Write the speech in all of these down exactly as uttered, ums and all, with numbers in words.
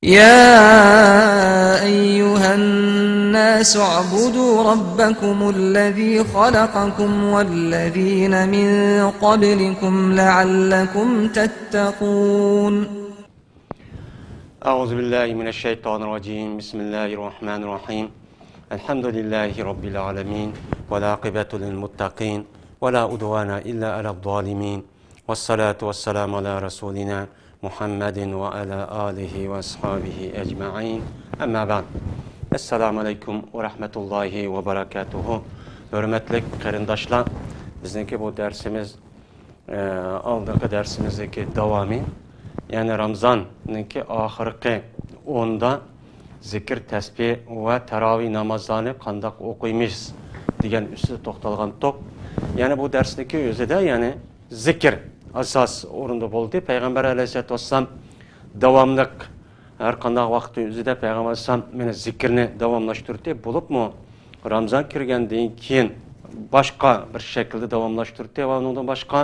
يا أيها الناس اعبدوا ربكم الذي خلقكم والذين من قبلكم لعلكم تتقون. أعوذ بالله من الشيطان الرجيم. بسم الله الرحمن الرحيم. الحمد لله رب العالمين. والعاقبة للمتقين. ولا عدوان إلا على الظالمين. والصلاة والسلام على رسولنا محمد وعلى آله وأصحابه أجمعين. أما بعد. السلام عليكم ورحمة الله وبركاته. ھۆرمەتلىك قېرىنداشلار، بىزنىڭكى بۇ دەرسىمىز، ئە، ئالدىنقى دەرسىمىزدىكى داۋامى، يەنى رامزاننىڭكى ئاخىرقى ئوندا زىكىر، تەسبىھ ۋە تاراۋىھ نامازلارنى قانداق ئوقۇيمىز دېگەن ئۈستىدە توختالغانتۇق. يەنى بۇ دەرسنىڭكى ئۆزىدە، يەنى زىكىر ئاساس ئورۇندا بولدى. پەيغەمبەر ئەلەيھىسسالاتۇ ۋەسسالام داۋاملىق ھەر قانداق ۋاقىتنىڭ ئۆزىدە پەيغەمبەر ئەلەيھىسسالام مانا زىكىرنى داۋاملاشتۇردى. بولۇپمۇ رامزان كىرگەندىن كېيىن باشقا بىر شەكىلدە داۋاملاشتۇردى ۋە ئۇنىڭدىن باشقا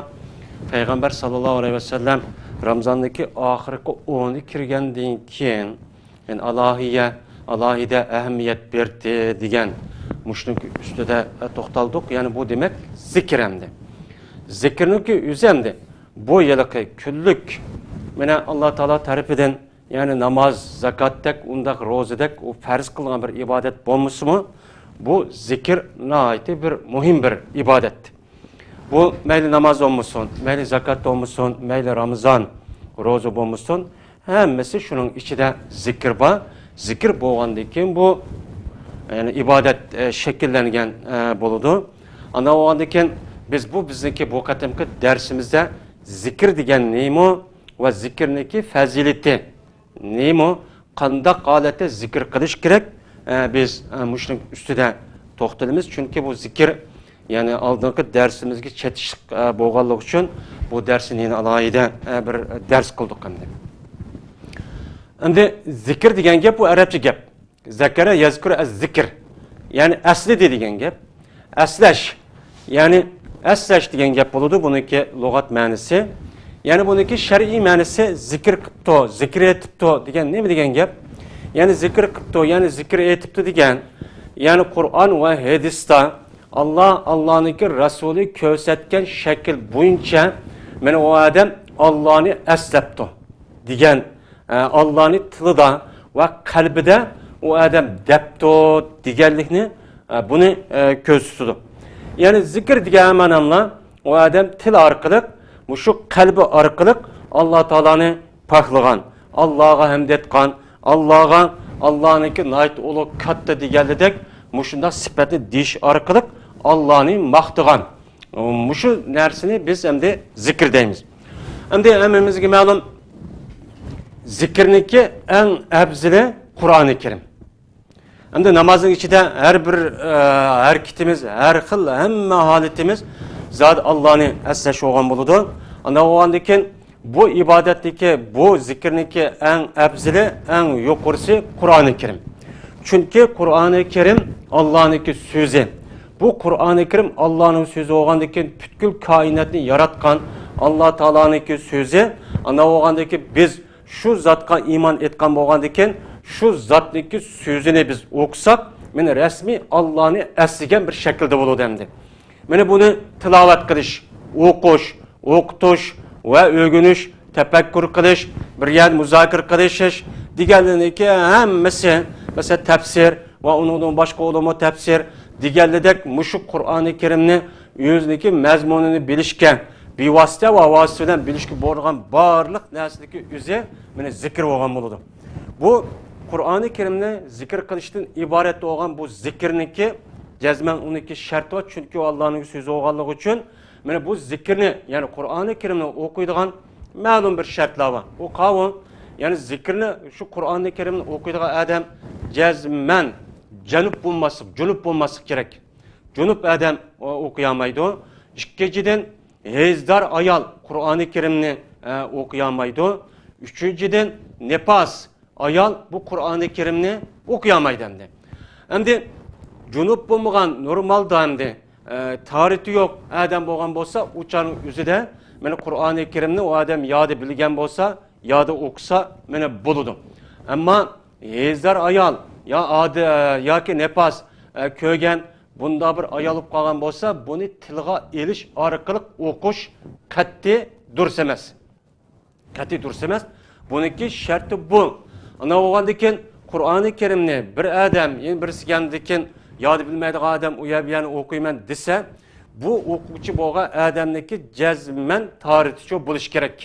پەيغەمبەر ساللاللاھۇ ئەلەيھى ۋەسەللەم رامزاندىكى ئاخىرقى ئونى كىرگەندىن كېيىن، يەنى ئالاھىيە، ئالاھىدە ئەھمىيەت بەردى دېگەن مۇشۇنىڭ ئۈستىدە توختالدۇق. يەنى بۇ دېمەك زىكىر ئەمدى. زىكىرنىڭكى ئۆزى ئەمدى بۇ ھېلىقى كۈنلۈك، مانا، ئاللا تائالا تەرىپىدىن، يەنى ناماز، زاكاتتەك، ئۇنداق روزىدەك ئۇ پەرز قىلغان بىر ئىبادەت بولمىسىمۇ، بۇ زىكىر ناھايىتى بىر مۇھىم بىر ئىبادەت. بۇ مەيلى ناماز بولمىسۇن، مەيلى زاكات بولمىسۇن، مەيلى رامىزان، روزا بولمىسۇن، ھەممىسى شۇنىڭ ئىچىدە زىكىر بار. زىكىر بولغاندىن كېيىن بۇ، يەنى ئىبادەت، ئە، شەكىللەنگەن، ئە، بولىدۇ. ئاندىن بولغاندىن كېيىن بىز بۇ، بىزنىڭكى بۇ قېتىمقى دەرسىمىزدە زىكىر دېگەن نېمە ۋە زىكىرنىڭكى پەزىلىتى نېمە، قانداق ھالەتتە زىكىر قىلىش كېرەك؟ ئە، بىز، ئە، مۇشۇنىڭ ئۈستىدە توختىلىمىز. چۈنكى بۇ زىكىر، يەنى ئالدىنقى دەرسىمىزگە چېتىشلىق، ئە، بولغانلىقى ئۈچۈن بۇ دەرسنى يەنە ئالاھىدە، ئە، بىر دەرس قىلدۇق ئەمدى. ئەمدى زىكىر دېگەن گەپ، بۇ ئەرەبچە گەپ. زەكەرە يەزكۇر ئەز زىكىر. يەنى ئەسلىدى دېگەن گەپ. ئەسلەش. يەنى ئەسلەش دېگەن گەپ بولىدۇ، بۇنىڭكى لۇغەت مەنىسى. يەنى بۇنىڭكى شەرئىي مەنىسى زىكىر قىپتۇ، زىكىر ئېيتىپتۇ دېگەن نېمە دېگەن گەپ؟ يەنى زىكىر قىپتۇ، يەنى زىكىر ئېيتىپتۇ دېگەن. يەنى قۇرئان ۋە ھەدىستە ئاللا، ئاللانىڭكى رەسۇلى كۆرسەتكەن شەكىل بويىچە مانا ئۇ ئادەم ئاللانى ئەسلەپتۇ دېگەن، ئە، ئاللانى تىلىدا ۋە قەلبىدە ئۇ ئادەم دەپتۇ دېگەنلىكنى، ئە، بۇنى، ئە، كۆرسىتىدۇ. يەنى زىكىر دېگەن مەنىلا ئۇ ئادەم تىل ئارقىلىق، مۇشۇ قەلبى ئارقىلىق ئاللا تائالانى پاكلىغان، ئاللاغا ھەمد ئېيتقان، ئاللاغا، ئاللانىڭكى ناھايىتى ئۇلۇغ، كاتتا دېگەنلىدەك مۇشۇنداق سۈپەتنى دېيىش ئارقىلىق ئاللانى ماختىغان. مۇشۇ نەرسىنى بىز ئەمدى زىكىر دەيمىز. ئەمدى ھەممىمىزگە مەلۇم، زىكىرنىڭكى ئەڭ ئەپزىلى قۇرئانى كەرىم. ئەمدى نامازنىڭ ئىچىدە ھەر بىر، ئە، ھەرىكىتىمىز، ھەر خىل، ھەممە ھالىتىمىز زادى ئاللانى ئەسلەش بولغان بولىدۇ. ئانداق بولغاندىن كېيىن بۇ ئىبادەتنىڭكى، بۇ زىكىرنىڭكى ئەڭ ئەپزىلى، ئەڭ يۇقىرىسى قۇرئانى كەرىم. چۈنكى قۇرئانى كەرىم ئاللانىڭكى سۆزى. بۇ قۇرئانى كەرىم ئاللانىڭ سۆزى بولغاندىن كېيىن پۈتكۈل كائىناتنى ياراتقان ئاللا تائالانىڭكى سۆزى. ئانداق بولغاندىن كېيىن بىز شۇ زاتقا ئىمان ئېيتقان بولغاندىكىن، شۇ زاتنىڭكى سۆزىنى بىز ئوقۇساق، مانا رەسمىي ئاللانى ئەسلىگەن بىر شەكىلدە بولىدۇ ئەمدى. مانا بۇنى تىلاۋەت قىلىش، ئوقۇش، ئوقۇتۇش ۋە ئۆگىنىش، تەپەككۇر قىلىش، بىر يەردە مۇزاكىرە قىلىشىش دېگەنلىرىنىڭكى ھەممىسى، مەسىلەن، تەپسىر ۋە ئۇنىڭدىن باشقا ئۇلۇمۇ تەپسىر دېگەنلىدەك مۇشۇ قۇرئانى كەرىمنى ئۆزىنىڭكى مەزمۇنىنى بىلىشكە، بىۋاسىتە ۋە ۋاسىتە بىلەن بىلىشكە بولىدىغان بارلىق نەرسىنىڭكى ئۆزى مانا زىكىر بولغان بولىدۇ. بۇ قۇرئانى كەرىمنى زىكىر قىلىشتىن ئىبارەت بولغان بۇ زىكىرنىڭكى جەزمەن ئۇنىڭكى شەرتى بار، چۈنكى ئۇ ئاللانىڭ سۆزى بولغانلىقى ئۈچۈن. مانا بۇ زىكىرنى، يەنى قۇرئانى كەرىمنى ئوقۇيدىغان مەلۇم بىر شەرتلەر بار. ئۇ قاۋۇ، يەنى زىكىرنى، شۇ قۇرئانى كەرىمنى ئوقۇيدىغان ئادەم جەزمەن جەنۇب بولماسلىق، جۇنۇب بولماسلىق كېرەك. جۇنۇپ ئادەم ئوقۇيالمايدۇ. ئىككىنچىدىن، ھەيزدار ئايال قۇرئانى كەرىمنى، ئە، ئوقۇيالمايدۇ. ئۈچىنچىدىن، نىپاس ئايال بۇ قۇرئانى كەرىمنى ئوقۇيالمايدۇ ئەمدى. ئەمدى جۇنۇپ بولمىغان، نورمالدا ئەمدى، ئە، تاھارىتى يوق ئادەم بولغان بولسا، ئۇ چاغنىڭ ئۆزىدە مانا قۇرئانى كەرىمنى ئۇ ئادەم يادا بىلگەن بولسا، يادا ئوقۇسا، مانا بولىدۇ. ئەمما ھېيزدار ئايال يا ئادە-، ياكى نىپاس، ئە، كۆرگەن بۇنداق بىر ئايال بولۇپ قالغان بولسا، بۇنى تىلغا ئېلىش ئارقىلىق ئوقۇش قەتئىي دۇرۇس ئەمەس. قەتئىي دۇرۇس ئەمەس. بۇنىڭكى شەرتى بۇ. ئانا بولغاندىن كېيىن قۇرئانى كەرىمنى بىر ئادەم، يەنى بىرسى كەلگەندىن كېيىن يادا بىلمەيدىغان ئادەم ئۇ يەر بۇ يەرنى ئوقۇيمەن دېسە، بۇ ئوقۇغۇچى بولغان ئادەمنىڭكى جەزمەن تاھارىتى شۇ بولۇشى كېرەك.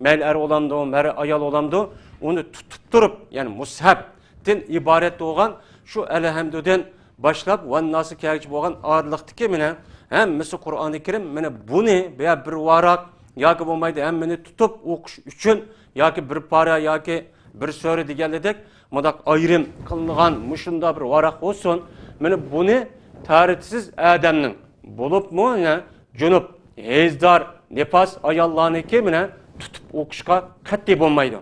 مەيلى ئەر بولامدۇ، مەيلى ئايال بولامدۇ، ئۇنى تۇتۇپ تۇرۇپ، يەنى مۇسھەپتىن ئىبارەت بولغان شۇ ئەلھەمدۇدىن باشلاپ ۋەنناسقا كەلگۈچە بولغان ئارىلىقتىكى مانا ھەممىسى قۇرئانى كەرىم، مانا بۇنى يا بىر ۋاراق ياكى بولمايدۇ ھەممىنى تۇتۇپ ئوقۇش ئۈچۈن ياكى بىر پارە ياكى بىر سۈرە دېگەنلىدەك مۇنداق ئايرىم قىلىنغان مۇشۇنداق بىر ۋاراق بولسۇن. مانا بۇنى تاھارەتسىز ئادەمنىڭ، بولۇپمۇ يەنە جۇنۇپ، ھەيزدار، نىپاس ئاياللارنىڭكى مانا تۇتۇپ ئوقۇشقا قەتئىي بولمايدۇ.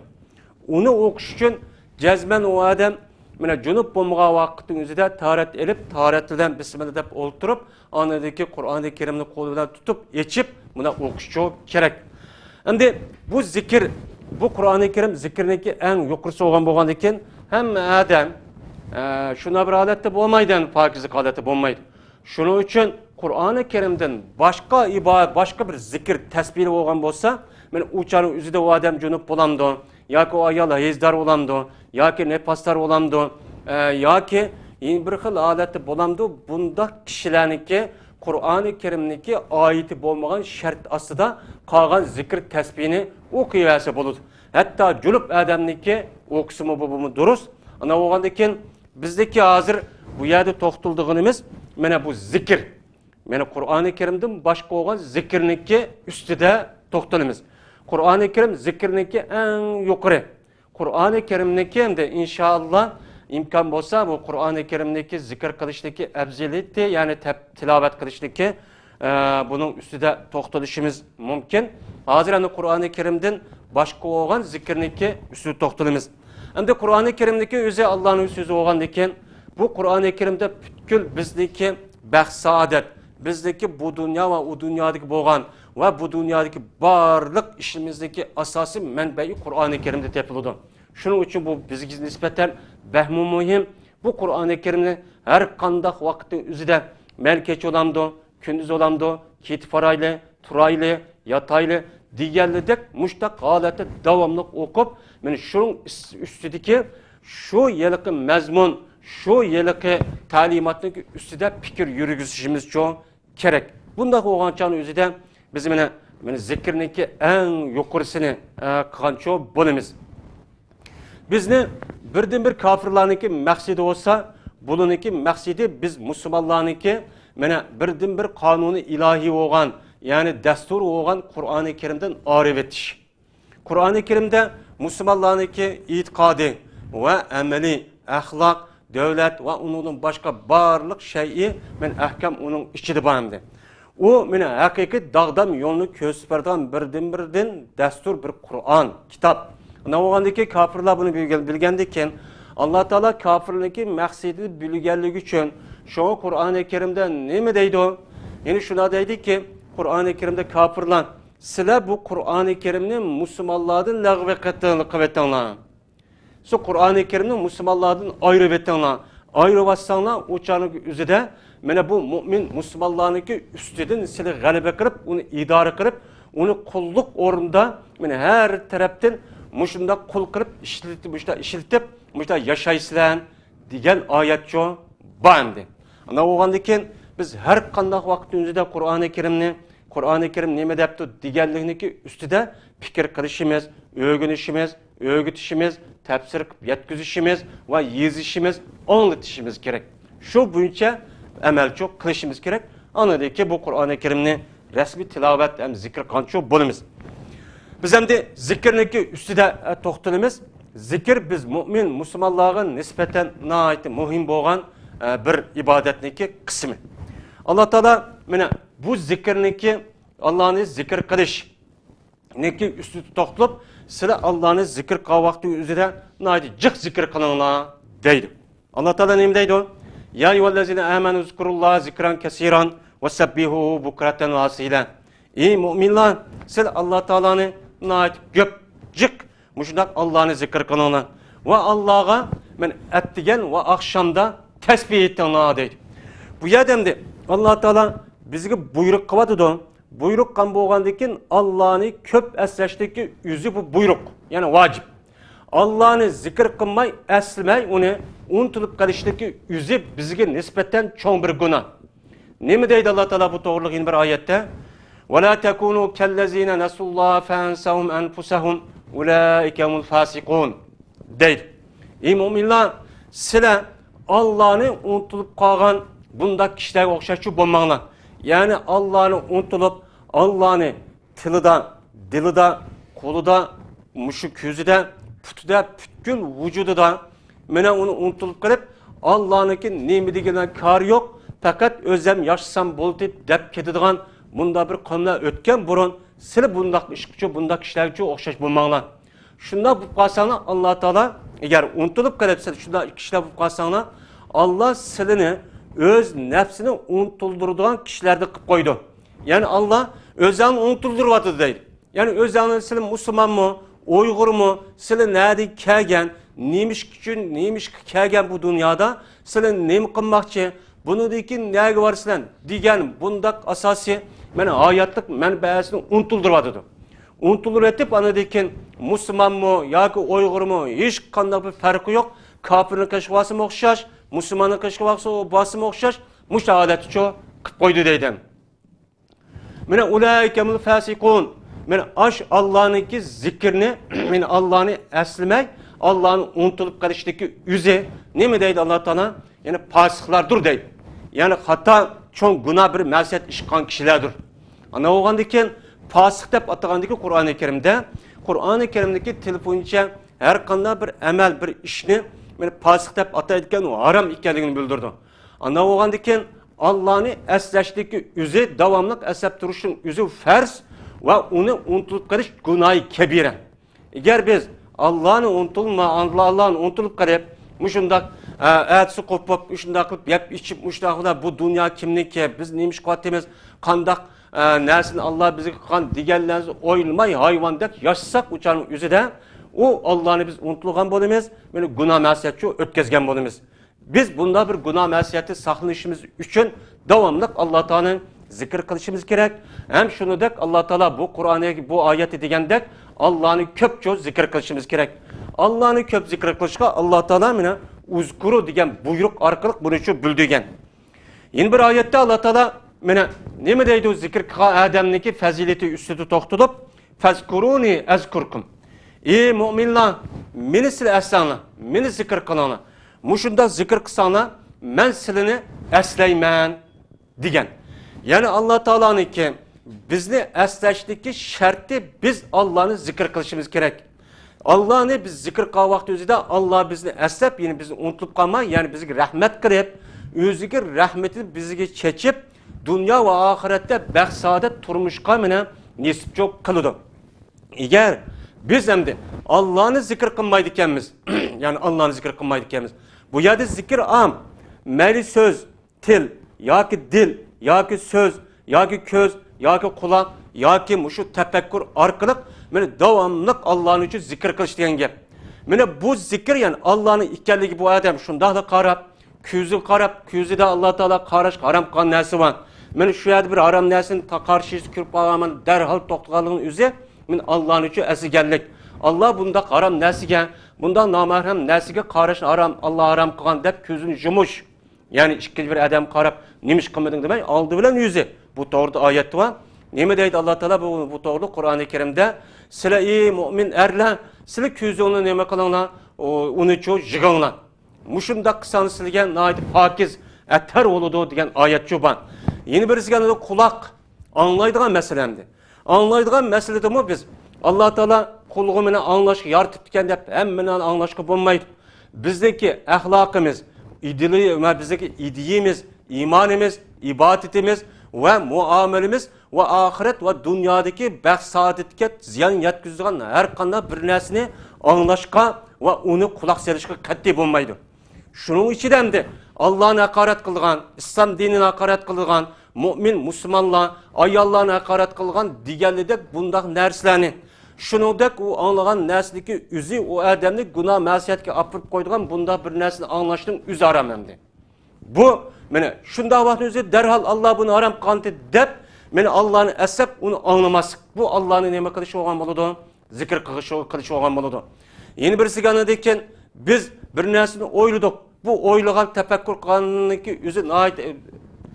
ئۇنى ئوقۇش ئۈچۈن جەزمەن ئۇ ئادەم مانا جۇنۇپ بولمىغان ۋاقىتنىڭ ئۆزىدە تاھارەت ئېلىپ، تاھارەت بىلەن بىسمىللا دەپ ئولتۇرۇپ، ئاندىن كېيىن قۇرئانى كەرىمنى قولى بىلەن تۇتۇپ ئېچىپ مۇنداق ئوقۇشى كېرەك. ئەمدى بۇ زىكىر، بۇ قۇرئانى كەرىم زىكىرنىڭكى ئەڭ يۇقىرىسى بولغان بولغاندىن كېيىن ھەممە ئادەم، ئە، شۇنداق بىر ھالەتتە بولمايدۇ، يەنى پاكىزلىك ھالەتتە بولمايدۇ. شۇنىڭ ئۈچۈن قۇرئانى كەرىمدىن باشقا ئىبارەت، باشقا بىر زىكىر تەسبىھلەر بولغان بولسا، مانا ئۇ چاغنىڭ ئۆزىدە ئۇ ئادەم جۇنۇپ بولامدۇ؟ ياكى ئۇ ئايال ھەيزدار بولامدۇ؟ ياكى نىپاسدار بولامدۇ؟ ئە، ياكى يەنە بىر خىل ھالەتتە بولامدۇ؟ بۇنداق كىشىلەرنىڭكى قۇرئانى كەرىمنىڭكى ئايىتى بولمىغان شەرت ئاستىدا قالغان زىكىر تەسبىھنى ئوقۇيۋەرسە بولىدۇ. ھەتتا جۇنۇپ ئادەمنىڭكى ئوقۇسىمۇ بۇ، بۇمۇ دۇرۇس. ئانا بولغاندىن كېيىن بىزدىكى ھازىر بۇ يەردە توختىلىدىغىنىمىز مانا بۇ زىكىر. مانا قۇرئانى كەرىمدىن باشقا بولغان زىكىرنىڭكى ئۈستىدە توختىلىمىز. قۇرئانى كەرىم زىكىرنىڭكى ئەڭ يۇقىرى. قۇرئانى كەرىمنىڭكى ئەمدى ئىنشائاللا ئىمكان بولسا بۇ قۇرئانى كەرىمنىڭكى زىكىر قىلىشنىڭكى ئەپزىلىيىتى، يەنى تەپ-، تىلاۋەت قىلىشنىڭكى، ئە، بۇنىڭ ئۈستىدە توختىلىشىمىز مۇمكىن. ھازىر ئەمدى قۇرئانى كەرىمدىن باشقا بولغان زىكىرنىڭكى ئۈستىدە توختىلىمىز. ئەمدى قۇرئانى كەرىمنىڭكى ئۆزى ئاللانىڭ سۆزى بولغاندىكىن، بۇ قۇرئانى كەرىمدە پۈتكۈل بىزنىڭكى بەخت-سائادەت، بىزنىڭكى بۇ دۇنيا ۋە ئۇ دۇنيادىكى بولغان ۋە بۇ دۇنيادىكى بارلىق ئىشىمىزنىڭكى ئاساسىي مەنبەيى قۇرئانى كەرىمدە تېپىلىدۇ. شۇنىڭ ئۈچۈن بۇ بىزگە نىسبەتەن بەكمۇ مۇھىم. بۇ قۇرئانى كەرىمنى ھەر قانداق ۋاقىتنىڭ ئۆزىدە مەيلى كەچ بولامدۇ، كۈندۈز بولامدۇ، كېتىپ بارايلى، تۇرايلى، ياتايلى دېگەنلىدەك مۇشتاق ھالەتتە داۋاملىق ئوقۇپ، مانا شۇنىڭ ئۈس-، ئۈستىدىكى شۇ ھېلىقى مەزمۇن، شۇ ھېلىقى تەلىماتنىڭ ئۈستىدە پىكىر يۈرگۈزۈشىمىزچۇ كېرەك. بۇنداق بولغان چاغنىڭ ئۆزىدە بىز مانا، مانا زىكىرنىڭكى ئەڭ يۇقىرىسىنى، ئە، قىلغانچۇ بولىمىز. بىزنى بىردىنبىر كاپىرلارنىڭكى مەقسىتى بولسا، بۇلارنىڭكى مەقسىتى بىز مۇسۇلمانلارنىڭكى مانا بىردىنبىر قانۇنى ئىلاھىي بولغان، يەنى دەستۇر بولغان قۇرئانى كەرىمدىن ئايرىۋېتىش. قۇرئانى كەرىمدە مۇسۇلمانلارنىڭكى ئېتىقادى ۋە ئەمەلىي ئەخلاق، دۆلەت ۋە ئۇنىڭدىن باشقا بارلىق شەيئى مانا ئەھكام ئۇنىڭ ئىچىدە بار ئەمدى. ئۇ مانا ھەقىقىي داغدام يولنى كۆرسىتىپ بېرىدىغان بىردىنبىر دىن، دەستۇر، بىر قۇرئان، كىتاب. ئانا بولغاندىكى كاپىرلار بۇنى بىلگەن، بىلگەندىن كېيىن، ئاللا تائالا كاپىرلىكى مەقسىتىنى بىلگەنلىكى ئۈچۈن، شۇڭا قۇرئانى كەرىمدە نېمە دەيدۇ؟ يەنى شۇنداق دەيدىكى، قۇرئانى كەرىمدە كاپىرلار، سىلەر بۇ قۇرئانى كەرىمنى مۇسۇلمانلاردىن لەغۋ قىلىۋېتىڭلار. سىز قۇرئانى كەرىمنى مۇسۇلمانلاردىن ئايرىۋېتىڭلار. ئايرىۋاتساڭلار، ئۇ چاغنىڭ ئۆزىدە مانا بۇ مۇئمىن مۇسۇلمانلارنىڭكى ئۈستىدىن سىلى غەلىبە قىلىپ، ئۇنى ئىدارە قىلىپ، ئۇنى قۇللۇق ئورنىدا مانا ھەر تەرەپتىن مۇشۇنداق قۇل قىلىپ ئىشلىتىپ، مۇشۇنداق ئىشلىتىپ، مۇشۇنداق ياشايسىلەر دېگەن ئايەتچۇ بار ئەمدى. ئانا بولغاندىن كېيىن بىز ھەر قانداق ۋاقىتنىڭ ئۆزىدە قۇرئانى كەرىمنى، قۇرئانى كەرىم نېمە دەپتۇ دېگەنلىكنىڭكى ئۈستىدە پىكىر قىلىشىمىز، ئۆگىنىشىمىز، ئۆگىتىشىمىز، تەپسىر قىلىپ يەتكۈزۈشىمىز ۋە يېزىشىمىز، ئاڭلىتىشىمىز كېرەك. شۇ بويىچە ئەمەلچۇ قىلىشىمىز كېرەك. ئاندىن كېيىن بۇ قۇرئانى كەرىمنى رەسمىي تىلاۋەت ھەم زىكىر قىلغانچۇ بولىمىز. بىز ئەمدى زىكىرنىڭكى ئۈستىدە، ئە، توختىلىمىز. زىكىر بىز مۇئمىن مۇسۇلمانلارغا نىسبەتەن ناھايىتى مۇھىم بولغان، ئە، بىر ئىبادەتنىڭكى قىسمى. ئاللا تائالا مانا بۇ زىكىرنىڭكى، ئاللانى زىكىر قىلىش نىڭكى ئۈستىدە توختىلىپ، سىلەر ئاللانى زىكىر قىلغان ۋاقتى ئۆزىدە ناھايىتى جىق زىكىر قىلىڭلار دەيدۇ. ئاللا تائالا نېمە دەيدۇ؟ يا أيها الذين آمنوا اذكروا الله ذكرا كثيرا وسبحوه بكرة وأصيلا. ئى مۇئمىنلار، سىلەر ئاللا تائالانى ناھايىتى كۆپ، جىق مۇشۇنداق ئاللانى زىكىر قىلىڭلار. ۋە ئاللاغا مەن ئەتىگەن ۋە ئاخشامدا تەسبىھ ئېيتىڭلار دەيدۇ. بۇ يەردە ئەمدى ئاللا تائالا بىزگە بۇيرۇق قىلىۋاتىدۇ. بۇيرۇق قىلغان بولغاندىن كېيىن ئاللانى كۆپ ئەسلەشتىكى ئۆزى بۇ بۇيرۇق، يەنى ۋاجىپ. ئاللانى زىكىر قىلماي، ئەسلىمەي، ئۇنى ئۇنتۇلۇپ قېلىشتىكى ئۆزى بىزگە نىسبەتەن چوڭ بىر گۇناھ. نېمە دەيدۇ ئاللا تائالا بۇ توغرىلىق يەنە بىر ئايەتتە؟ «ولا تكونوا كالذين نسوا الله فأنساهم أنفسهم أولئك هم الفاسقون» دەيدۇ. ئەي مۆمىنلەر، سىلەر ئاللانى ئۇنتۇلۇپ قالغان بۇنداق كىشىلەرگە ئوخشاشچۇ بولماڭلار. يەنى ئاللانى ئۇنتۇلۇپ، ئاللانى تىلىدا، دىلىدا، قولىدا، مۇشۇ كۆزىدە، پۇتىدا، پۈتكۈل ۋۇجۇدىدا، مانا ئۇنى ئۇنتۇلۇپ قېلىپ، ئاللانىڭكى نېمە دېگىنىدىن كارى يوق، پەقەت ئۆزۈم ياشىسام بولدى دەپ كېتىدىغان مۇنداق بىر قەۋملەر ئۆتكەن بۇرۇن. سىلى بۇنداق ئىشقىچۇ، بۇنداق كىشىلەرگىچۇ ئوخشاش بولماڭلار. شۇنداق بولۇپ قالساڭلار، ئاللا تائالا، ئەگەر ئۇنتۇلۇپ قېلىپ سىلى شۇنداق كىشىلەر بولۇپ قالساڭلار، ئاللا سىلىنى ئۆز نەپسىنى ئۇنتۇلدۇرىدىغان كىشىلەردىن قىلىپ قويىدۇ. يەنى ئاللا ئۆزۈڭنى ئۇنتۇلدۇرۇۋاتىدۇ دەيدۇ. يەنى ئۆزۈڭنى سىلى مۇسۇلمانمۇ، ئۇيغۇرمۇ، سىلى نەدىن كەلگەن، نېمە ئۈچۈن، نېمە ئىشقا كەلگەن بۇ دۇنيادا، سىلى نېمە قىلماقچى، بۇنىڭدىن كېيىن نەگە بارىسىلەر دېگەن بۇنداق ئاساسىي مەن ھاياتلىق مەنبەسىنى ئۇنتۇلدۇرۇۋاتىدۇ. ئۇنتۇلدۇرۇۋېتىپ، ئاندىن كېيىن مۇسۇلمانمۇ ياكى ئۇيغۇرمۇ، ھېچقانداق بىر پەرقى يوق. كاپىرنىڭ قېشىغا بارسىمۇ ئوخشاش، مۇسۇلماننىڭ قېشىغا بارسا، بارسىمۇ ئوخشاش، مۇشۇ ھالەتتىچۇ قىلىپ قويدى دەيدۇ. مانا، «أولئك هم الفاسقون». مانا ئاش ئاللانىڭكى زىكىرنى، مانا ئاللانى ئەسلىمەي، ئاللانى ئۇنتۇلۇپ قېلىشتىكى ئۆزى. نېمە دەيدۇ ئاللا تائالا؟ يەنى پاسىقلاردۇر دەيدۇ. يەنى خاتا، چوڭ گۇناھ، بىر مەسىيەت ئىش قىلغان كىشىلەردۇر. ئانا بولغاندىن كېيىن پاسىق دەپ ئاتىغاندىكى قۇرئانى كەرىمدە، قۇرئانى كەرىمدىكى تېلېفونچە ھەر قانداق بىر ئەمەل، بىر ئىشنى مانا پاسىق دەپ ئاتايدىكەن، ئۇ ھارام ئىكەنلىكىنى بىلدۈرىدۇ. ئانا بولغاندىن كېيىن ئاللانى ئەسلەشتىكى ئۆزى، داۋاملىق ئەسلەپ تۇرۇشنىڭ ئۆزى پەرز ۋە ئۇنى ئۇنتۇلۇپ قېلىش گۇناھى كەبىرە. ئەگەر بىز ئاللانى ئۇنتۇلما، ئاللانى ئۇنتۇلۇپ قېلىپ، مۇشۇنداق، ئە، ئەتىسى قوپۇپ، مۇشۇنداق قىلىپ يەپ ئىچىپ، مۇشۇنداق بۇ دۇنيا كىمنىڭكى، بىز نېمە ئىش قىلىۋاتىمىز، قانداق، ئە، نەرسىنى ئاللا بىزگە قىلغان دېگەنلەرنى ئويلىماي، ھايۋاندەك ياشىساق، ئۇ چاغنىڭ ئۆزىدە ئۇ ئاللانى بىز ئۇنتۇلغان بولىمىز، مانا گۇناھ مەسىيەتچۇ ئۆتكۈزگەن بولىمىز. بىز بۇنداق بىر گۇناھ مەسىيەتتىن ساقلىنىشىمىز ئۈچۈن داۋاملىق ئاللا تائالانى زىكىر قىلىشىمىز كېرەك. ھەم شۇنىدەك ئاللا تائالا بۇ قۇرئانى، بۇ ئايەتتە دېگەندەك ئاللانى كۆپچۇ زىكىر قىلىشىمىز كېرەك. ئاللانى كۆپ زىكىر قىلىشقا ئاللا تائالا مانا «ئۇزكۇرۇ» دېگەن بۇيرۇق ئارقىلىق بۇنىچۇ بىلدۈرگەن. يەنە بىر ئايەتتە ئاللا تائالا مانا نېمە دەيدۇ؟ زىكىر قىلغان ئادەمنىڭكى پەزىلىتى ئۈستىدە توختىلىپ، «فەزكۇرۇنى ئەزكۇركۇم». ئەي مۆمىنلەر، مېنى سىلەر ئەسلەڭلار، مېنى زىكىر قىلىڭلار. مۇشۇنداق زىكىر قىلساڭلار، مەن سىلىنى ئەسلەيمەن، دېگەن. يەنى ئاللا تائالانىڭكى بىزنى ئەسلەشتىكى شەرتى، بىز ئاللانى زىكىر قىلىشىمىز كېرەك. ئاللانى بىز زىكىر قىلغان ۋاقىت ئۆزىدە ئاللا بىزنى ئەسلەپ، يەنى بىزنى ئۇنتۇلۇپ قالماي، يەنى بىزگە رەھمەت قىلىپ، ئۆزىگە رەھمىتىنى بىزگە چېچىپ، دۇنيا ۋە ئاخىرەتتە بەخت-سائادەت تۇرمۇشقا مانا نېسىپچۇ قىلىدۇ. ئەگەر بىز ئەمدى ئاللانى زىكىر قىلمايدىكەنمىز، يەنى ئاللانى زىكىر قىلمايدىكەنمىز، بۇ يەردە زىكىر ئام، مەيلى سۆز، تىل ياكى دىل ياكى سۆز ياكى كۆز ياكى قۇلاق ياكى مۇشۇ تەپەككۇر ئارقىلىق مانا داۋاملىق ئاللانى ئۈچۈن زىكىر قىلىش دېگەن گەپ. مانا بۇ زىكىر، يەنى ئاللانىڭ ئىكەنلىكى، بۇ ئادەم شۇنداقلا قاراپ، كۆزىگە قاراپ، كۆزىدە ئاللا تائالا قاراشقا ھارام قىلغان نەرسە بار. مانا شۇ يەردە بىر ھارام نەرسىنى تا-، قارشىسىدا كۆرۈپ قالغان، دەرھال توختىغانلىقىنىڭ ئۆزى مانا ئاللانى ئۈچۈن ئەسلىگەنلىك. ئاللا بۇنداق ھارام نەرسىگە، بۇنداق نامەھرەم نەرسىگە قاراشنى ھارام، ئاللا ھارام قىلغان دەپ كۆزىنى يۇمۇش. يەنى ئىككىنچى بىر ئادەمگە قاراپ، نېمە ئىش قىلمىدىڭ دېمەي، ئالدى بىلەن ئۆزى. بۇ توغرىدا ئايەت بار. نېمە دەيدۇ ئاللا تائالا بۇ، بۇ توغرىلىق قۇرئانى كەرىمدە؟ سىلەر، ئەي مۆمىن ئەرلەر، سىلەر كۆزۈڭلارنى نېمە قىلىڭلار؟ ئۇ، ئۇنى چۇ يىغىڭلار. مۇشۇنداق قىلساڭلار سىلىگە ناھايىتى پاكىز ئەتەر بولىدۇ دېگەن ئايەت چۇ بار. يەنە بىرسىگە قۇلاق، ئاڭلايدىغان مەسىلە ئەمدى. ئاڭلايدىغان مەسىلىدىمۇ بىز ئاللا تائالا قۇلىقى مېنى ئاڭلاشقا يارىتىپتىكەن دەپ ھەممىنى ئاڭلاشقا بولمايدۇ. بىزنىڭكى ئەخلاقىمىز، ئىدىلى-، ۋە بىزنىڭكى ئىدىيىمىز، ئىمانىمىز، ئىبادىتىمىز ۋە مۇئامىلىمىز ۋە ئاخىرەت ۋە دۇنيادىكى بەخت سائادەتكە زىيان يەتكۈزىدىغان ھەر قانداق بىر نەرسىنى ئاڭلاشقا ۋە ئۇنى قۇلاق سېلىشقا قەتئىي بولمايدۇ. شۇنىڭ ئىچىدە ئەمدى ئاللانى ھاقارەت قىلىدىغان، ئىسلام دىنىنى ھاقارەت قىلىدىغان، مۆمىن مۇسۇلمانلار، ئاياللارنى ھاقارەت قىلىدىغان دېگەنلىدەك بۇنداق نەرسىلەرنى، شۇنىڭدەك ئۇ ئاڭلىغان نەرسىدىكى ئۆزى ئۇ ئادەمنى گۇناھ مەسىيەتكە ئاپىرىپ قويىدىغان بۇنداق بىر نەرسىنى ئاڭلاشنىڭ ئۆزى ھارام ئەمدى. بۇ، مانا، شۇنداق ۋاقىتنىڭ ئۆزى دەرھال ئاللا بۇنى ھارام قىلغانتى دەپ، مانا، ئاللانى ئەسلەپ ئۇنى ئاڭلىماسلىق. بۇ ئاللانى نېمە قىلىش بولغان بولىدۇ؟ زىكىر قىلىش، قىلىش بولغان بولىدۇ. يەنە بىرسىگە ئاندىن كېيىن بىز بىر نەرسىنى ئويلىدۇق. بۇ ئويلىغان، تەپەككۇر قىلغاننىڭكى ئۆزى ناھايىتى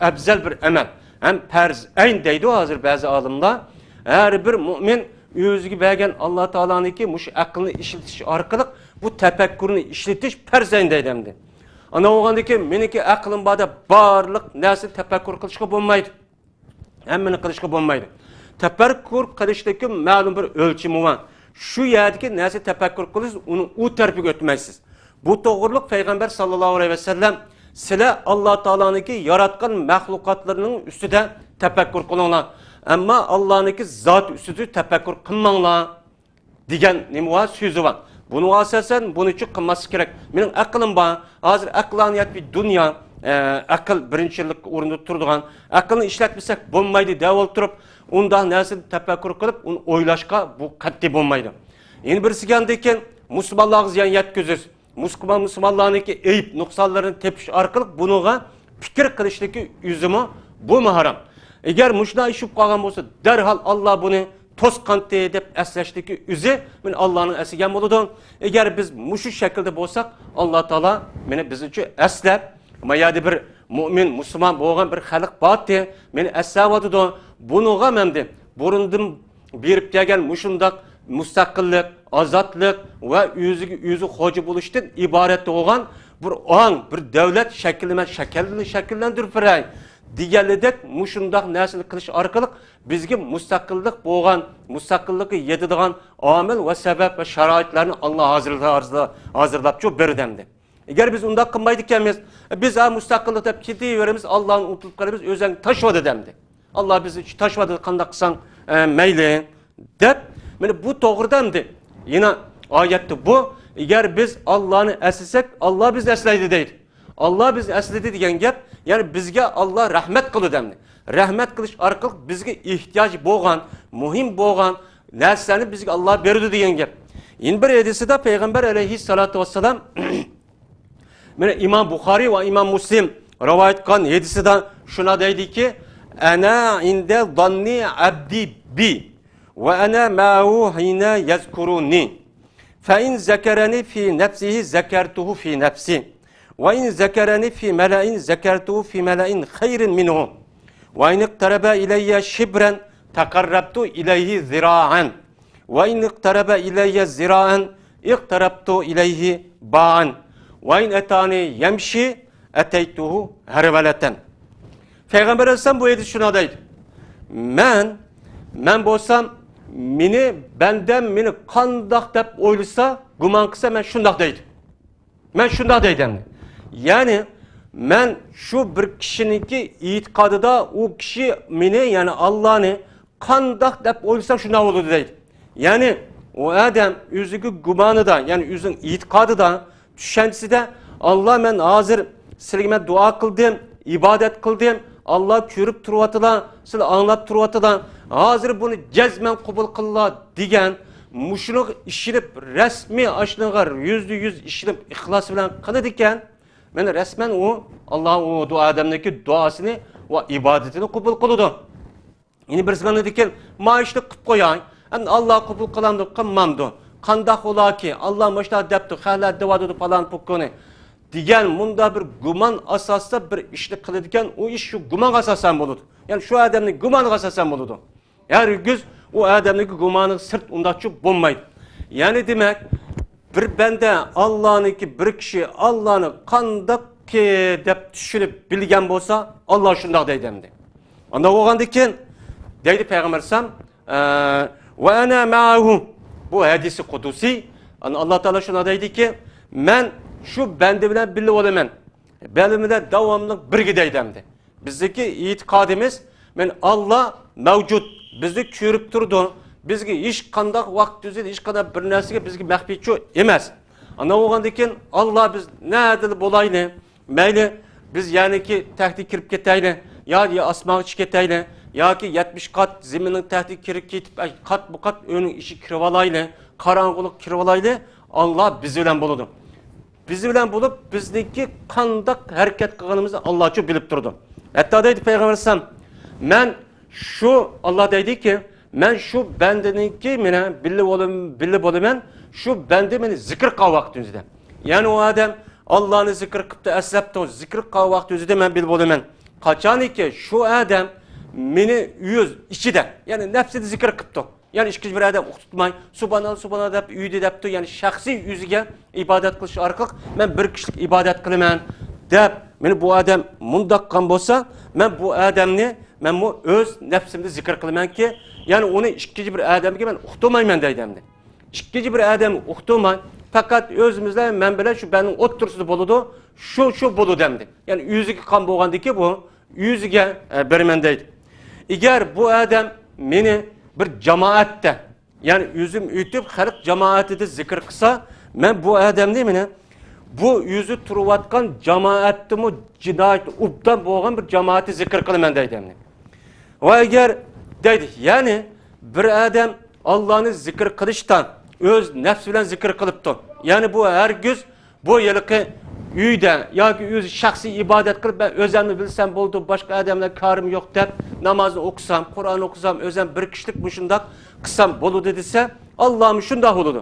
ئەۋزەل بىر ئەمەل. ھەم پەرز ئەين دەيدۇ ھازىر بەزى ئالىملار. ھەر بىر مۆمىن ئۆزىگە بەرگەن ئاللا تائالانىڭكى مۇشۇ ئەقىلنى ئىشلىتىش ئارقىلىق بۇ تەپەككۇرنى ئىشلىتىش پەرز ئەين دەيدۇ ئەمدى. ئانا بولغاندىن كېيىن مېنىڭكى ئەقلىم بار دەپ بارلىق نەرسىنى تەپەككۇر قىلىشقا بولمايدۇ. ھەممىنى قىلىشقا بولمايدۇ. تەپەككۇر قىلىشتىكى مەلۇم بىر ئۆلچىمى بار. شۇ يەردىكى نەرسە تەپەككۇر قىلىسىز، ئۇنىڭ ئۇ تەرىپىگە ئۆتمەيسىز. بۇ توغرىلىق پەيغەمبەر ساللاللاھۇ ئەلەيھى ۋەسەللەم، سىلەر ئاللا تائالانىڭكى ياراتقان مەخلۇقاتلىرىنىڭ ئۈستىدە تەپەككۇر قىلىڭلار، ئەمما ئاللانىڭكى زاتى ئۈستىدە تەپەككۇر قىلماڭلار. دېگەن نېمە بار؟ سۆزى بار. بۇنىڭغا ئاساسەن بۇنىچۇ قىلماسلىق كېرەك. مېنىڭ ئەقلىم بار. ھازىر ئەقلانىيەت بىر دۇنيا، ئە، ئەقىل بىرىنچىلىك ئورۇندا تۇرىدىغان، ئەقىلنى ئىشلەتمىسەك بولمايدۇ دەپ ئولتۇرۇپ، ئۇنداق نەرسىنى تەپەككۇر قىلىپ، ئۇنى ئويلاشقا بۇ قەتئىي بولمايدۇ. يەنە بىرسى كەلدىكىن، مۇسۇلمانلارغا زىيان يەتكۈزۈش. مۇسۇلمان، مۇسۇلمانلارنىڭكى ئەيىب، نۇقسانلىرىنى تېپىش ئارقىلىق بۇنىڭغا پىكىر قىلىشلىكى ئۆزىمۇ بۇمۇ ھارام. ئەگەر مۇشۇنداق ئىش بولۇپ قالغان بولسا، دەرھال ئاللا بۇنى توسقانتى دەپ ئەسلەشلىكى ئۆزى مېنى ئاللانىڭ ئەسلىگەن بولىدۇ. ئەگەر بىز مۇشۇ شەكىلدە بولساق، ئاللا تائالا مېنى بىزنىچۇ ئەسلەپ، ما يەردە بىر مۆمىن، مۇسۇلمان بولغان بىر خەلق بارتى، مېنى ئەسلەۋاتىدۇ. بۇنىڭغا مەندە بۇرۇندىن بېرىپ كەلگەن مۇشۇنداق مۇستەقىللىق، ئازادلىق ۋە ئۆزىگە ئۆزى خوجا بولۇشتىن ئىبارەت بولغان بىر ئاڭ، بىر دەۋلەت شەكىللىمە-، شەكىللىنى شەكىللەندۈرۈپ بېرەي دېگەنلىدەك مۇشۇنداق نەرسىنى قىلىش ئارقىلىق بىزگە مۇستەقىللىق بولغان، مۇستەقىللىققا يېتىدىغان ئامىل ۋە سەۋەب ۋە شارائىتلارنى ئاللا ھازىرلا-، ھازىرلا-، ھازىرلاپچۇ بېرىدۇ ئەمدى. ئەگەر بىز ئۇنداق قىلمايدىكەنمىز، بىز ھە مۇستەقىللىق دەپ كېتىۋېرىمىز، ئاللانى ئۇنتۇپ قالىمىز، ئۆزەڭگە تاشلىۋېتىدۇ ئەمدى. ئاللا بىزنى تاشلىۋېتىدۇ، قانداق قىلساڭ، ئە، مەيلى، دەپ. مانا بۇ توغرىدا ئەمدى يەنە ئايەتتە بۇ، ئەگەر بىز ئاللانى ئەسلىسەك، ئاللا بىزنى ئەسلەيدۇ دەيدۇ. ئاللا بىزنى ئەسلىدى دېگەن گەپ، يەنى بىزگە ئاللا رەھمەت قىلىدۇ ئەمدى. رەھمەت قىلىش ئارقىلىق بىزگە ئېھتىياجى بولغان، مۇھىم بولغان نەرسىلەرنى بىزگە ئاللا بېرىدۇ دېگەن گەپ. يەنە بىر ھەدىسىدە پەيغەمبەر ئەلەيھىسسالاتۇ ۋەسسالام، مانا ئىمام بۇخارىي ۋە ئىمام مۇسلىم رىۋايەت قىلغان ھەدىسىدە شۇنداق دەيدىكى، «أنا عند ظن عبدي بي، وأنا معه حين يذكرني، فإن ذكرني في نفسه ذكرته في نفسي، وإن ذكرني في ملأ ذكرته في ملأ خير منه، وإن اقترب إلي شبرا تقربت إليه ذراعا، وإن اقترب إلي ذراعا اقتربت إليه باعا، وإن أتاني يمشي أتيته هرولة.» پەيغەمبەر ئەلەيھىسسالام بۇ ھەدىس شۇنداق دەيدۇ. مەن، مەن بولسام، مېنى، بەندەم مېنى قانداق دەپ ئويلىسا، گۇمان قىلسا، مەن شۇنداق دەيدۇ. مەن شۇنداق دەيدۇ ئەمدى. يەنى، مەن شۇ بىر كىشىنىڭكى ئېتىقادىدا، ئۇ كىشى مېنى، يەنى ئاللانى قانداق دەپ ئويلىسا شۇنداق بولىدۇ دەيدۇ. يەنى ئۇ ئادەم ئۆزىگە گۇمانىدا، يەنى ئۆزىنىڭ ئېتىقادىدا، چۈشەنچىسىدە، ئاللا، مەن ھازىر سىلىگە مەن دۇئا قىلدىم، ئىبادەت قىلدىم، ئاللا كۆرۈپ تۇرۇۋاتىدۇ، سىلى ئاڭلاپ تۇرۇۋاتىدۇ، ھازىر بۇنى جەزمەن قوبۇل قىلىلا دېگەن، مۇشۇنىڭغا ئىشىنىپ، رەسمىي ئاشۇنىڭغا يۈزدە يۈز ئىشىنىپ، ئىخلاس بىلەن قىلىدىكەن، مانا رەسمەن ئۇ، ئاللا ئۇ دۇ-، ئادەمنىڭكى دۇئاسىنى ۋە ئىبادىتىنى قوبۇل قىلىدۇ. يەنە بىرسى مانا دېگەن، ما ئىشنى قىلىپ قوياي. ئەمدى ئاللا قوبۇل قىلامدۇ، قىلمامدۇ؟ قانداق بولاكى؟ ئاللا مۇشۇنداق دەپتۇ، خەلق دەۋاتىدۇ پالان پۇككۇنى. دېگەن مۇنداق بىر گۇمان ئاساسىدا بىر ئىشنى قىلىدىكەن، ئۇ ئىش شۇ گۇمانغا ئاساسەن بولىدۇ. يەنى شۇ ئادەمنىڭ گۇمانىغا ئاساسەن بولىدۇ. ھەرگىز ئۇ ئادەمنىڭكى گۇمانىغا سىرت ئۇنداقچە بولمايدۇ. يەنى دېمەك، بىر بەندە ئاللانىڭكى، بىر كىشى ئاللانى قانداقكى دەپ چۈشىنىپ بىلگەن بولسا، ئاللا شۇنداق دەيدۇ ئەمدى. ئانداق بولغاندىن كېيىن دەيدۇ پەيغەمبەر ئەلەيھىسسالام، ئە، «وأنا معه». بۇ ھەدىسى قۇدۇسىي. ئاللا تائالا شۇنداق دەيدىكى، مەن شۇ بەندە بىلەن بىللە بولىمەن. بەندە بىلەن داۋاملىق بىرگە دەيدۇ ئەمدى. بىزدىكى ئېتىقادىمىز، مەن، ئاللا مەۋجۇت، بىزنى كۆرۈپ تۇرىدۇ. بىزگە ھېچقانداق ۋاقىت ئۆزىدە ھېچقانداق بىر نەرسىگە بىزگە مەخپىيچۇ ئەمەس. ئانداق بولغاندىن كېيىن، ئاللا بىز نەدىلا بولايلى، مەيلى، بىز يەنىكى تەختكە كىرىپ كېتەيلى، يا، يا ئاسمانغا چىقىپ كېتەيلى، ياكى يەتمىش قات زېمىننىڭ تەھتىگە كىرىپ كېتىپ، ئەي، قات بۇ قات ئۆينىڭ ئىچىگە كىرىۋالايلى، قاراڭغۇلۇققا كىرىۋالايلى، ئاللا بىز بىلەن بولىدۇ. بىز بىلەن بولۇپ، بىزنىڭكى قانداق ھەرىكەت قىلغىنىمىزنى ئاللاچۇ بىلىپ تۇرىدۇ. ھەتتا دەيدۇ پەيغەمبەر ئەلەيھىسسالام، مەن شۇ، ئاللا دەيدىكى، مەن شۇ بەندىنىڭكى مېنى بىللە بولىم-، بىللە بولىمەن، شۇ بەندە مېنى زىكىر قىلغان ۋاقتىمىزدا. يەنى ئۇ ئادەم ئاللانى زىكىر قىپتۇ، ئەسلەپتۇ، زىكىر قىلغان ۋاقتىمىزدا مەن بىللە بولىمەن. قاچانكى شۇ ئادەم مېنى ئۆز ئىچىدە، يەنى نەپسىدە زىكىر قىپتۇ. يەنى ئىككىنچى بىر ئادەم ئۇقتۇرتماي، سۇبھاناللا، سۇبھاناللا دەپ ئۆيدە دەپتۇ، يەنى شەخسىي ئۆزىگە ئىبادەت قىلىش ئارقىلىق مەن بىر كىشىلىك ئىبادەت قىلىمەن دەپ، مېنى بۇ ئادەم مۇنداق قىلغان بولسا، مەن بۇ ئادەمنى مەنمۇ ئۆز نەپسىمدە زىكىر قىلىمەنكى، يەنى ئۇنى ئىككىنچى بىر ئادەمگە مەن ئۇقتۇرمايمەن دەيدۇ ئەمدى. ئىككىنچى بىر ئادەم ئۇقتۇرماي، پەقەت ئۆزىمىزدە مەن بىلەن شۇ بەننىڭ ئوتتۇرىسىدا بولىدۇ، شۇ، شۇ بولىدۇ ئەمدى. يەنى ئۆزىگە قىلغان بولغاندىكى بۇ، ئۆزىگە، ئە، بېرىمەن دەيدۇ. ئەگەر بۇ ئادەم مېنى بىر جامائەتتە، يەنى ئۆزۈم ئۆتۈپ خەلق جامائەتىدە زىكىر قىلسا، مەن بۇ ئادەمنى مېنى بۇ ئۆزى تۇرۇۋاتقان جامائەتتىمۇ جىنايىتى ئوبدان بولغان بىر جامائەتتە زىكىر قىلىمەن دەيدۇ ئەمدى. ۋە ئەگەر دەيدۇ، يەنى بىر ئادەم ئاللانى زىكىر قىلىشتا ئۆز نەپسى بىلەن زىكىر قىلىپتۇ. يەنى بۇ ھەرگىز بۇ ھېلىقى ئۆيدە ياكى ئۆزى شەخسىي ئىبادەت قىلىپ، مەن ئۆزۈمنى بىلسەم بولدى، باشقا ئادەملەر كارىم يوق دەپ، نامازنى ئوقۇسام، قۇرئان ئوقۇسام، ئۆزۈم بىر كىشىلىك مۇشۇنداق قىلسام بولىدۇ دېسە، ئاللامۇ شۇنداق بولىدۇ.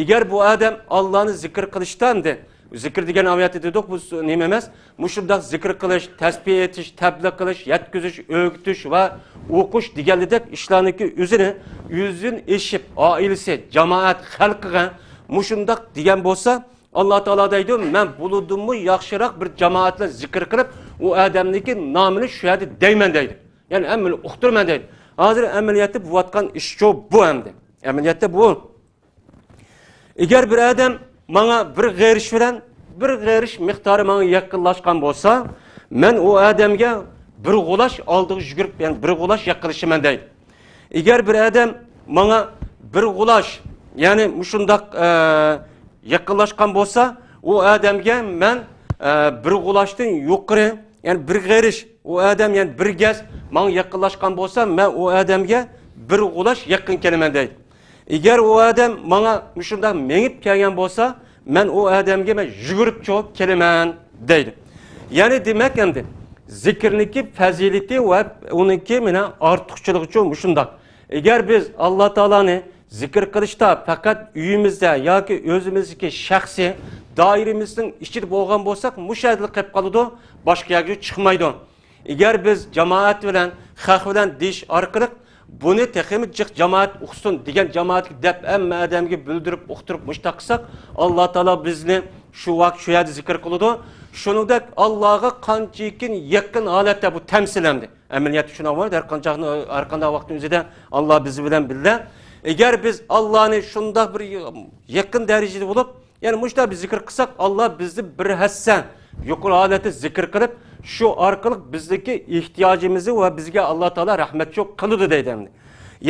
ئەگەر بۇ ئادەم ئاللانى زىكىر قىلىشتا ئەمدى، زىكىر دېگەن ئايەتتە دېدۇق، بۇ سو-، نېمە ئەمەس، مۇشۇنداق زىكىر قىلىش، تەسبىھ ئېيتىش، تەبلىغ قىلىش، يەتكۈزۈش، ئۆگىتىش ۋە ئوقۇش دېگەندەك ئىشلارنىكى ئۆزىنى، ئۆزىدىن ئېشىپ، ئائىلىسى، جامائەت، خەلقىگە مۇشۇنداق دېگەن بولسا، ئاللا تائالا دەيدۇ، مەن بۇلاردىنمۇ ياخشىراق بىر جامائەت بىلەن زىكىر قىلىپ، ئۇ ئادەمنىڭكى نامىنى شۇ يەردە دەيمەن دەيدۇ. يەنى ھەممىنى ئۇقتۇرىمەن دەيدۇ. ھازىر ئەمەلىيەتتە بولۇۋاتقان ئىشچۇ بۇ ئەمدى. ئەمەلىيەتتە بۇ. ئەگەر بىر ئادەم ماڭا بىر غېرىش بىلەن، بىر غېرىش مىقدارى ماڭا يېقىنلاشقان بولسا، مەن ئۇ ئادەمگە بىر غۇلاچ ئالدىغا يۈگۈرۈپ، يەنى بىر غۇلاچ يېقىنلىشىمەن دەيدۇ. ئەگەر بىر ئادەم ماڭا بىر غۇلاچ، يەنى مۇشۇنداق، ئە، يېقىنلاشقان بولسا، ئۇ ئادەمگە مەن، ئە، بىر غۇلاچتىن يۇقىرى، يەنى بىر غېرىش، ئۇ ئادەم يەنى بىر گەز ماڭا يېقىنلاشقان بولسا، مەن ئۇ ئادەمگە بىر غۇلاچ يېقىن كېلىمەن دەيدۇ. ئەگەر ئۇ ئادەم ماڭا مۇشۇنداق مېڭىپ كەلگەن بولسا، مەن ئۇ ئادەمگە مەن يۈگۈرۈپ چوغۇپ كېلىمەن دەيدۇ. يەنى دېمەك ئەمدى زىكىرنىڭكى پەزىلىتى ۋە ئۇنىڭكى مانا ئارتۇقچىلىقىچۇ مۇشۇنداق. ئەگەر بىز ئاللا تائالانى زىكىر قىلىشتا پەقەت ئۆيىمىزدە ياكى ئۆزىمىزدىكى شەخسىي دائىرىمىزنىڭ ئىچىدە بولغان بولساق، مۇشۇ يەردىلا قېلىپ قالىدۇ، باشقا يەرگە چىقمايدۇ. ئەگەر بىز جامائەت بىلەن، خەق بىلەن دېيىش ئارقىلىق بۇنى تېخىمۇ جىق جامائەت ئۇقسۇن دېگەن جامائەتكە دەپ ھەممە ئادەمگە بىلدۈرۈپ ئۇقتۇرۇپ مۇشۇنداق قىلساق، ئاللا تائالا بىزنى شۇ ۋاقىت شۇ يەردە زىكىر قىلىدۇ. شۇنىڭدەك ئاللاغا قانچىكىن يېقىن ھالەتتە بۇ تەمسىل ئەمدى. ئەمەلىيەتتە شۇنداق بولىدۇ، ھەر قانداق، ھەر قانداق ۋاقىتنىڭ ئۆزىدە ئاللا بىز بىلەن بىللە. ئەگەر بىز ئاللانى شۇنداق بىر يېقىن دەرىجىدە بولۇپ، يەنى مۇشۇنداق بىر زىكىر قىلساق، ئاللا بىزنى بىر ھەسسە يۇقىرى ھالەتتە زىكىر قىلىپ، شۇ ئارقىلىق بىزدىكى ئېھتىياجىمىزنى ۋە بىزگە ئاللا تائالا رەھمەتچۇ قىلىدۇ دەيدۇ ئەمدى.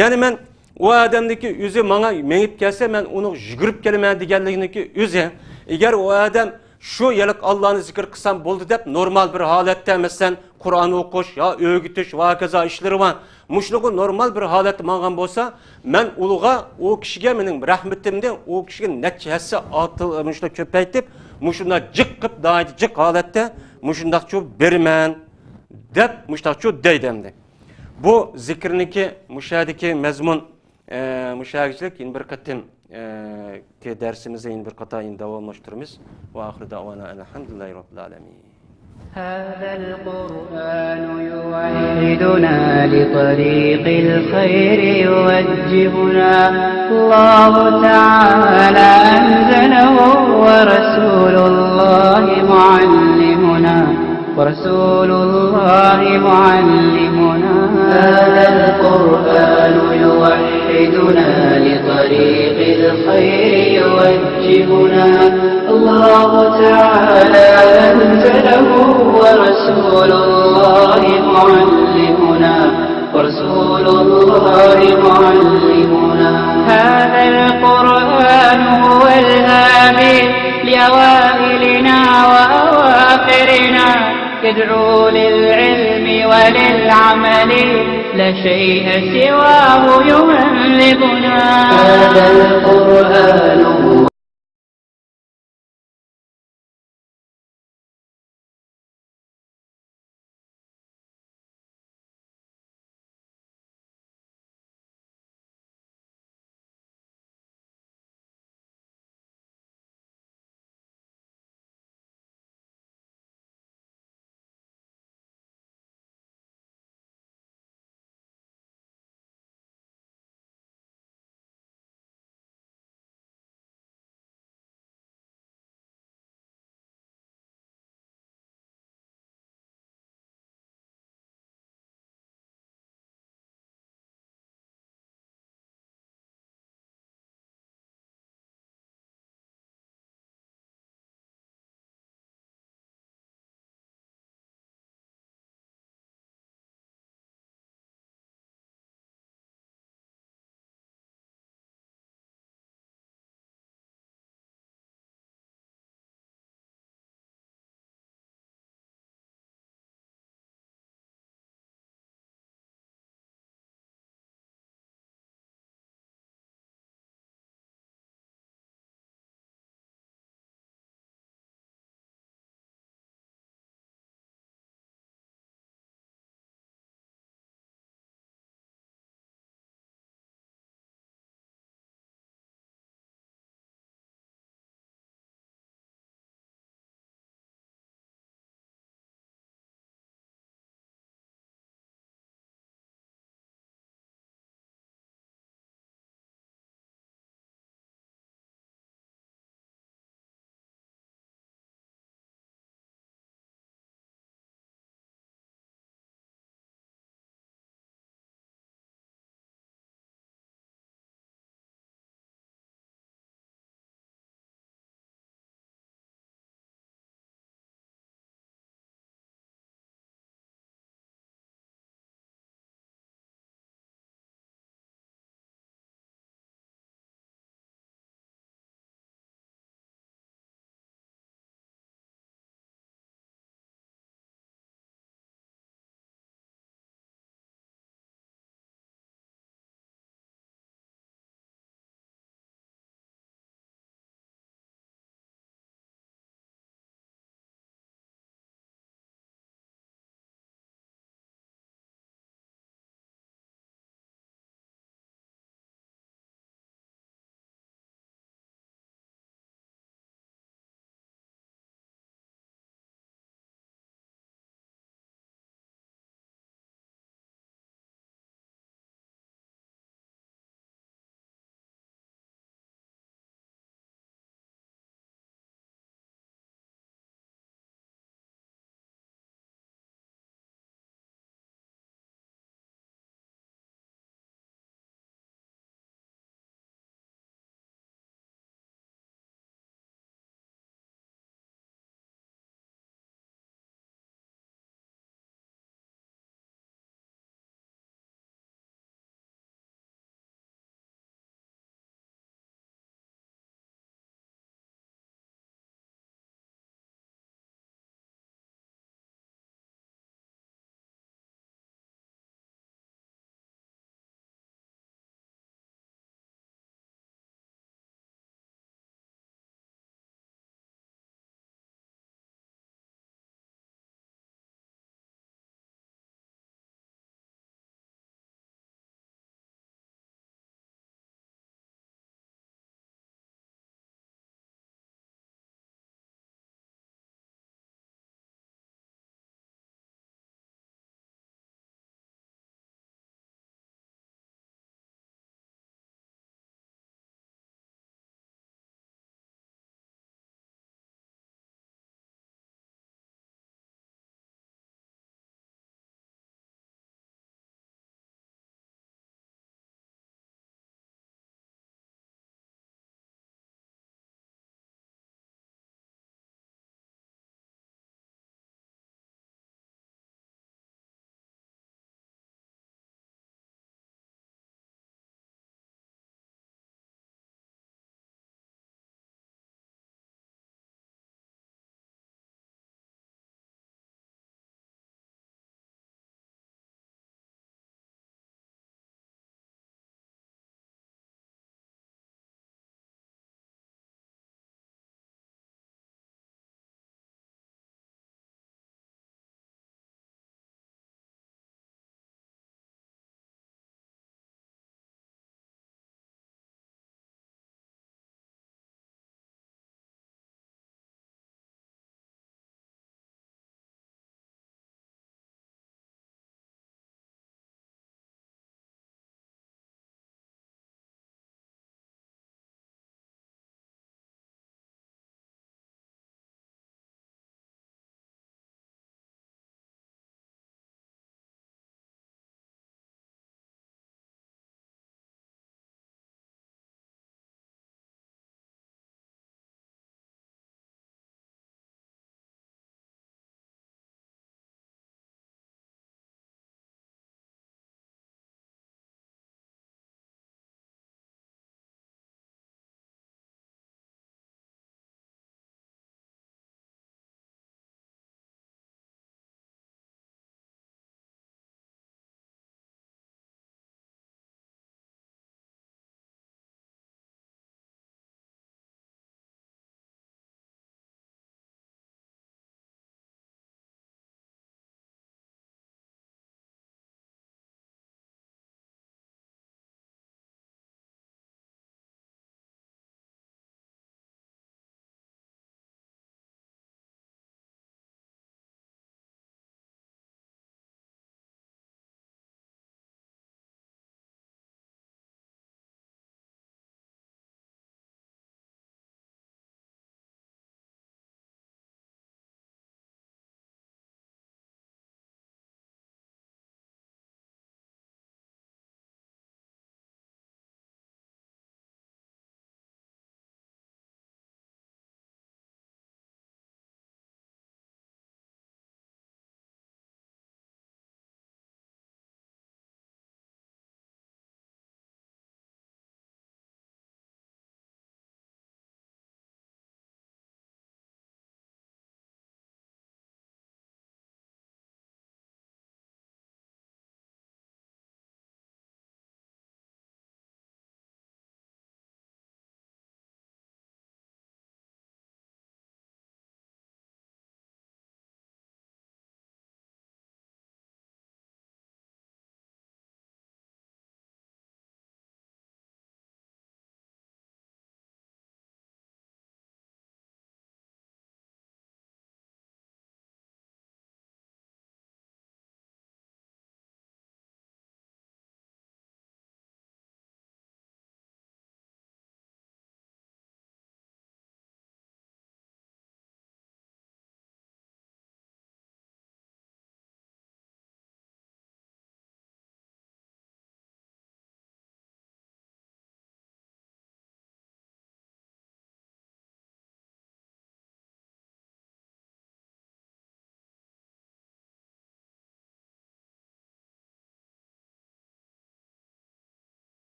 يەنى مەن ئۇ ئادەمنىڭكى ئۆزى ماڭا مېڭىپ كەلسە، مەن ئۇنىڭغا يۈگۈرۈپ كېلىمەن دېگەنلىكنىڭكى ئۆزى. ئەگەر ئۇ ئادەم شۇ ھېلىقى ئاللانى زىكىر قىلسام بولدى دەپ نورمال بىر ھالەتتە، مەسىلەن، قۇرئان ئوقۇش يا ئۆگىتىش ۋە ھاكازا ئىشلىرى بار. مۇشۇنىڭغا نورمال بىر ھالەتتە ماڭغان بولسا، مەن ئۇلىغا، ئۇ كىشىگە مېنىڭ رەھمىتىمنى، ئۇ كىشىگە نەچچە ھەسسە ئارتىل-، مۇشۇنداق كۆپەيتىپ، مۇشۇنداق جىق قىلىپ، ناھايىتى جىق ھالەتتە مۇشۇنداقچۇ بېرىمەن دەپ مۇشۇنداقچۇ دەيدۇ ئەمدى. بۇ زىكىرنىڭكى مۇشۇ يەردىكى مەزمۇن، ئە، مۇشۇ يەرگىچىلىك. يەنە بىر قېتىم، ئە، كى دەرسىمىزنى يەنە بىر قاتا يەنە داۋاملاشتۇرىمىز. ۋە ئاخىرۇ دەئۋانا ئەلھەمدۇلىللاھى رەببىل ئالەمىن. هذا القرآن يوحدنا، لطريق الخير يوجهنا. الله تعالى أنزله، ورسول الله معلمنا، ورسول الله معلمنا. هذا القرآن يوحدنا، لطريق الخير يوجهنا. الله تعالى أنزله، ورسول الله معلمنا، ورسول الله معلمنا. هذا القرآن هو الهادي لأوائلنا وأواخرنا، يدعو للعلم وللعمل. لا شيء سواه يهذبنا. هذا القرآن هو